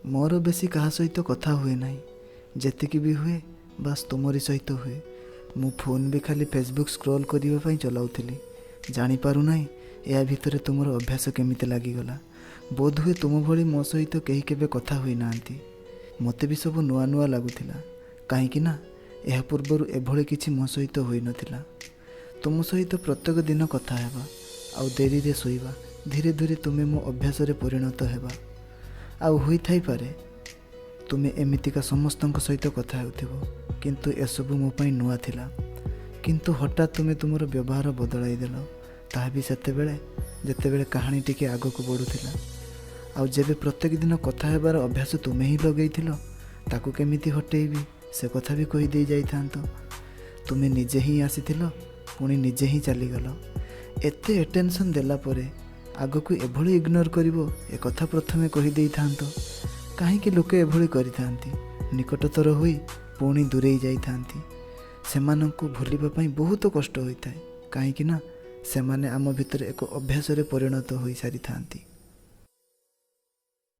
ମୋର ବେଶୀ କାହା ସହିତ କଥା ହୁଏ ନାହିଁ। ଯେତିକି ବି ହୁଏ, ବାସ୍ ତୁମରି ସହିତ ହୁଏ। ମୁଁ ଫୋନ୍ ବି ଖାଲି ଫେସବୁକ୍ ସ୍କ୍ରୋଲ୍ କରିବା ପାଇଁ ଚଲାଉଥିଲି। ଜାଣିପାରୁନାହିଁ ଏହା ଭିତରେ ତୁମର ଅଭ୍ୟାସ କେମିତି ଲାଗିଗଲା। ବୋଧହୁଏ ତୁମ ଭଳି ମୋ ସହିତ କେହି କେବେ କଥା ହୋଇନାହାନ୍ତି। ମୋତେ ବି ସବୁ ନୂଆ ନୂଆ ଲାଗୁଥିଲା, କାହିଁକି ନା ଏହା ପୂର୍ବରୁ ଏଭଳି କିଛି ମୋ ସହିତ ହୋଇନଥିଲା। ତୁମ ସହିତ ପ୍ରତ୍ୟେକ ଦିନ କଥା ହେବା ଆଉ ଡେରିରେ ଶୋଇବା, ଧୀରେ ଧୀରେ ତୁମେ ମୋ ଅଭ୍ୟାସରେ ପରିଣତ ହେବା। ଆଉ ହୋଇଥାଇପାରେ ତୁମେ ଏମିତିକା ସମସ୍ତଙ୍କ ସହିତ କଥା ହେଉଥିବ, କିନ୍ତୁ ଏସବୁ ମୋ ପାଇଁ ନୂଆ ଥିଲା। କିନ୍ତୁ ହଠାତ୍ ତୁମେ ତୁମର ବ୍ୟବହାର ବଦଳାଇ ଦେଲ, ତାହା ବି ସେତେବେଳେ ଯେତେବେଳେ କାହାଣୀ ଟିକେ ଆଗକୁ ବଢ଼ୁଥିଲା। ଆଉ ଯେବେ ପ୍ରତ୍ୟେକ ଦିନ କଥା ହେବାର ଅଭ୍ୟାସ ତୁମେ ହିଁ ଲଗେଇଥିଲ, ତାକୁ କେମିତି ହଟେଇବି ସେ କଥା ବି କହିଦେଇ ଯାଇଥାନ୍ତ। ତୁମେ ନିଜେ ହିଁ ଆସିଥିଲ, ପୁଣି ନିଜେ ହିଁ ଚାଲିଗଲ। ଏତେ ଆଟେନସନ୍ ଦେଲା ପରେ ଆଗକୁ ଏଭଳି ଇଗ୍ନୋର କରିବ, ଏକଥା ପ୍ରଥମେ କହିଦେଇଥାନ୍ତ। କାହିଁକି ଲୋକେ ଏଭଳି କରିଥାନ୍ତି? ନିକଟତର ହୋଇ ପୁଣି ଦୂରେଇ ଯାଇଥାନ୍ତି। ସେମାନଙ୍କୁ ଭୁଲିବା ପାଇଁ ବହୁତ କଷ୍ଟ ହୋଇଥାଏ, କାହିଁକି ନା ସେମାନେ ଆମ ଭିତରେ ଏକ ଅଭ୍ୟାସରେ ପରିଣତ ହୋଇସାରିଥାନ୍ତି।